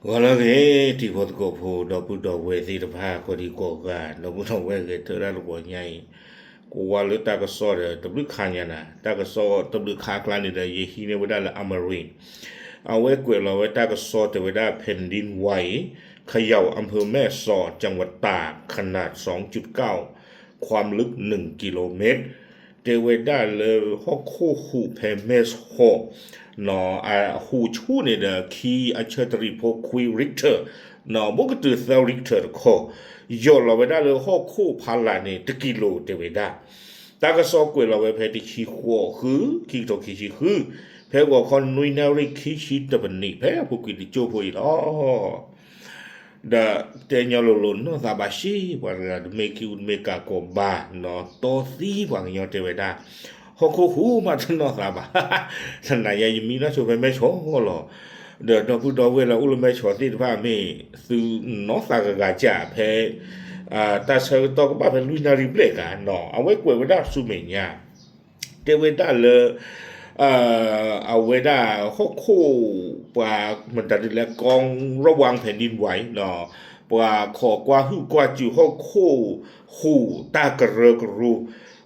ဂီၤလၢအဂ့ၤ တံၤဖိသကိးဖိ ဒီပုၢ်ဒီဝဲၢ်သ့ၣ်တဖၣ် ကိးဒံကိးဂၤ ဒီပုၢ်ဒီဝဲၢ်ဂဲၤထၢၣ်ဒၣ်တဂီၤညါအံၤ, ကိးဝါလၢတၢ်ကစီၣ်ဒီး တဘျုးခါညါနၤ တၢ်ကစီၣ်တဘျုးခါအကျါန့ၣ်ဒီး ယဟံးန့ၢ်ဝဲဒၣ်လၢ Amarin အဝဲကွဲးလီၤဝဲတၢ်ကစီၣ်တဲဝဲဒၣ် แผ่นดินไหว เขย่าอำเภอแม่สอด จังหวัดตาก ขนาด สองจุดเก้า ความลึก หนึ่งกิโลเมตร တဲဝဲဒၣ်လၢဟီၣ်ခိၣ်ဟူးဖဲမဲၢ်ဆီး နီၤ အဟူးဆူၣ်န့ၣ်ဒီး ခံအဆၢတရံးဖိခွံ Richter နီၤ ဘိၣ်ကတုၤသၢ Richter တခီ, ယီၢ်လီၤဝဲဒၣ်လၢဟီၣ်ခိၣ်ဖးလၢ်န့ၣ် တကံလိၤတဲဝဲဒၣ်. တၢ်ကစီၣ်ကွဲးလီၤဝဲဖဲတဆံဃိးဃု ခံကထိခံဆံဃု, ဖဲဂီၤခီနွံနၣ်ရံၣ်ခံဆံတပနံး ဖဲအပူၤကွံာ်တကၠိၢ်ဖိအံၤလီၤ. ဒီးတဲညီလိၤလိၤနီၢ်သးဘၣ်ရှ့ ပှၤတဂၤတမ့ၢ်ခံအူတမ့ၢ်ကးကိးဘၣ်နီၤ တီသံပှၤကညီတဲဝဲဒၣ်, ဟီၣ်ခိၣ်ဟူးမးတနီၢ်သးဘၣ်, တနၤညါယမံနီၢ်ဆိဖဲမဲၢ်ဆီးလီၤ, ဒီးဒီပုၢ်ဒီဝဲၢ်လၢအိၣ်လၢမဲၢ်ဆီးသ့ၣ်တဖၣ်မ့ၢ်သုနီၢ်သးဂၤဂၤကၢ်ဖဲ တၢ်ဆၢကတီၢ်ကဘၣ်ဖဲလွံၢ်နၣ်ရံၣ်ဘျဲၣ်ဂၤနီၤ အဝဲကွဲးဝဲဒၣ်ဆူမဲာ်ညါ တဲဝဲဒၣ်လၢ အဝဲဒၣ်ဟီၣ်ခိၣ် ပှၤမတၤဒ်လဲၣ် กองระวังแผ่นดินไหวနီၤ ပှၤခိးကွၢ်ဟုၣ်ကွၢ်စူၣ်ဟီၣ်ခိၣ်ဟူးတၢ်ကရၢကရိ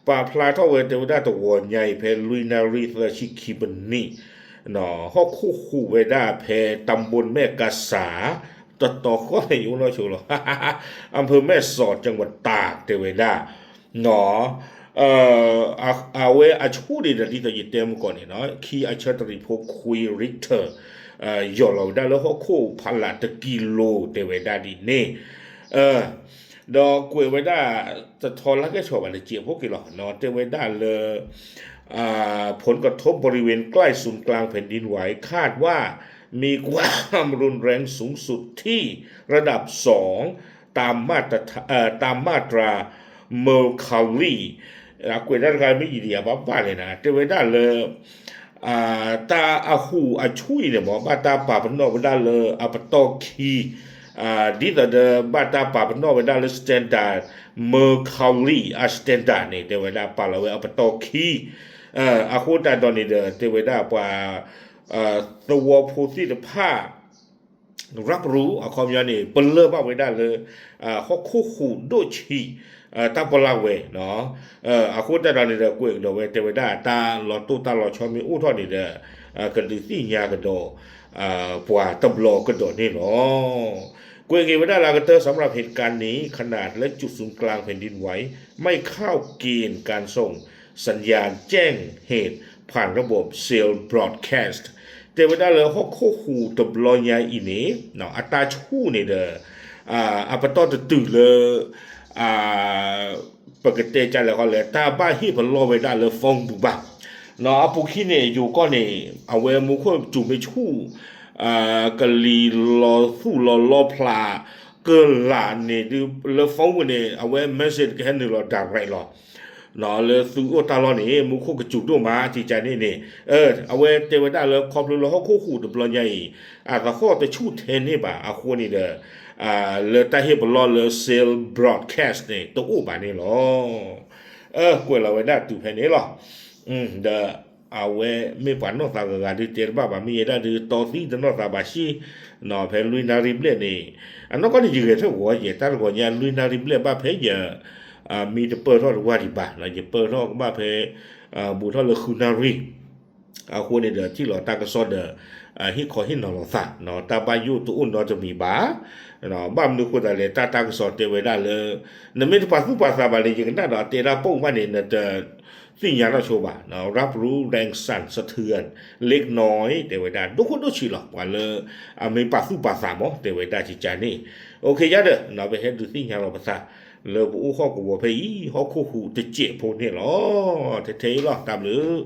ပာ်ဖျါထီၣ်ဝဲတဲဝဲဒၣ်တဂီၤညါအံၤ ဖဲလွံၢ်နၣ်ရံၣ်သၢဆံခံပနံး ဟီၣ်ခိၣ်ဟူးဝဲဒၣ်ဖဲ ตำบลแม่กาสา တတီၤဃီၣ်န့ၣ်ယအိၣ်နီၢ်ဆိလီၤ อำเภอแม่สอด จังหวัดตาก တဲဝဲဒၣ် နီၤ အဝဲအဆူၣ်န့ၣ်ဒီးဒ်သိးယတဲမုၢ်ကီၢ်န့ၣ်နီၤ ခံအဆၢတရံးဖိခွံ Richter ယီၢ်လီၤဝဲဒၣ်လၢဟီၣ်ခိၣ်ဖးလၢ်တကံလိၤတဲဝဲဒၣ်ဒ်န့ၣ် ဒီးကွဲးဝဲဒၣ် တထီလၢကဲဆီးဘၣ်တစဲးဖိက့ၤလီၤ တဲဝဲဒၣ်လၢ ผลกระทบบริเวณใกล้ศูนย์กลางแผ่นดินไหวคาดว่ามีความรุนแรงสูงสุดที่ระดับสอง ตามมาตรฐานเอ่อตามมาตรา Mercalli အကွဲးဒၣ်တခါမ့ၢ်ယံၤဒံးယၤဘၣ်ဘၣ်လဲၣ်နၤ တဲဝဲဒၣ်လၢ တၢ်အဟူးအဆူၣ်အံၤန့ၣ်မ့ၢ် ဘၣ်တၢ်ပာ်ပနီၣ်ဝဲဒၣ်လၢအပတီၢ်ခံ ဒ်သိးဒီးဘၣ်တၢ်ပာ်ပနီၣ်ဝဲဒၣ်လၢ standard Mercalli အ standard န့ၣ် တဲဝဲဒၣ်ပာ်လီၤဝဲအပတီၢ်ခံ အဃိသတးဒီးန့ၣ်ဒီး တဲဝဲဒၣ်ပှၤ သဝီဖိသ့ၣ်တဖၣ် ရၢ်ပရူၤ အခီပညီန့ၣ် ပလၢၢ်ဘၣ်ဝဲဒၣ်လၢ ဟီၣ်ခိၣ်ဟူးဒိၣ်ဆံး တၢ်ပီးလၢ်ဝဲ အဃိသတးဒီးန့ၣ်ဒီး ကွဲးကဒီးဝဲ တဲဝဲဒၣ် တၢ်လီၤတိၢ်တၢ်လီၤဆီမ့ၢ်အိၣ်ထီၣ်န့ၣ်ဒီး ကဒုးသ့ၣ်ညါကဒီး ပှၤတဘျီကဒီးန့ၣ်လီၤ. ကွဲးက့ၤဝဲဒၣ်လၢအကတၢၢ် สำหรับเหตุการณ์นี้ ขนาดและจุดศูนย์กลางแผ่นดินไหวไม่เข้าเกณฑ์การส่งสัญญาณแจ้งเหตุผ่านระบบ cell broadcast တဲဝဲဒၣ်လၢဟီၣ်ခိၣ်ဟူးတဘျီညါအံၤန့ၣ် အတၢ်ဆူၣ်န့ၣ်ဒီး အပတီၢ်တတုၤလၢ ပကတဲကလဲၤဃီလဲၣ် တၢ်ဘၣ်ဟ့ၣ်ပလီၢ်ဝဲဒၣ်လၢ phone ပူၤဘၣ်. အပူၤခံန့ၣ် ယိၤကီၢ်န့ၣ် အဝဲမူခိၣ်စူၤမ့ၢ်ဆူၣ် ကလံၤလီၤသူၣ်လီၤလီဖျး ကလးန့ၣ်ဒုး လၢ phone ပူၤန့ၣ် အဝဲ message ကဟဲနုာ်လီၤ direct လီၤ လၢသုအိၣ်တၢ်လီၢ်န့ၣ် မူခိၣ်ကစူၤဒိၣ်မး ကကန့ၣ်န့ၣ် အဝဲတဲဝဲဒၣ်လၢခီဖျိလၢဟီၣ်ခိၣ်ဟူးတဘျီညါအံၤ အသဟီၣ်တဆူၣ်ထဲန့ၣ်ဘၣ်အဃိန့ၣ်ဒီး လၢတၢ်ဟ့ၣ်ပလီၢ်လၢ cell broadcast န့ၣ် တအိၣ်ဘၣ်န့ၣ်လီၤ. ကွဲးလီၤဝဲဒၣ်တုၤဖဲန့ၣ်လီၤ. ဒီးအဝဲမ့ၢ်ပှၤနီၢ်သးဂၤဂၤဒုးတဲတဘၣ်ဘၣ် မ့ၢ်ယဲဒၣ်ဒုးတီသံတနီၢ်သးဘၣ်ရှ့ ဖဲလွံၢ်နၣ်ရံၣ်ဘျဲၣ်န့ၣ် အနီၢ်ကီၢ်န့ၣ် ယဂဲၤထၢၣ်ဂီၤယဲၢ် တၢ်တဂီၤညါလွံၢ်နၣ်ရံၣ်ဘျဲၣ်ဘၣ်ဖဲယ မ့ၢ်တပၢၢ်ထီၣ်တဝၢ်ဒံးဘၣ် ယပၢၢ်ထီၣ်ကဘၣ်ဖဲ ဘူးထီၣ်လၢဃုနၣ်ရံၣ် အဃိန့ၣ်ဒီး ထံၣ်လီၤတၢ်ကစီၣ်ဒီး ဟ့ၣ်ခီဟ့ၣ်နီၤလီၤသး တၢ်ဘၣ်ယိၣ်တအိၣ်နီတမံၤဘၣ်. ဘၣ်မနုၤဃိသတးလဲၣ် တၢ်တၢ်ကစီၣ်တဲဝဲဒၣ်လၢ နမ့ၢ်တပာ်သူၣ်ပာ်သးဘၣ်န့ၣ် ယကနၣ်ဒီးတဲဒၣ်ပိာ်မးန့ၣ် နတသ့ၣ်ညါနီၢ်ဆိဘၣ်. ရၢ်ပရူၤ แรงสั่นสะเทือนเล็กน้อย တဲဝဲဒၣ် ဒိၣ်ခိၣ်ဒိၣ်ဆံးလီၤ ပှၤလၢအမ့ၢ်ပာ်သူၣ်ပာ်သးမး တဲဝဲဒၣ်ကကန့ၣ် အိၣ်ခ့ယါဒီး ပဟဲဒုးသ့ၣ်ညါလီၤပသး လၢပအိၣ်ဟီၣ်ကဝီၤဖဲအံၤ ဟီၣ်ခိၣ်ဟူးတစဲးဖိန့ၣ်လီၤ. ထဲထဲအံၤလီၤ တၢ်ဘျုး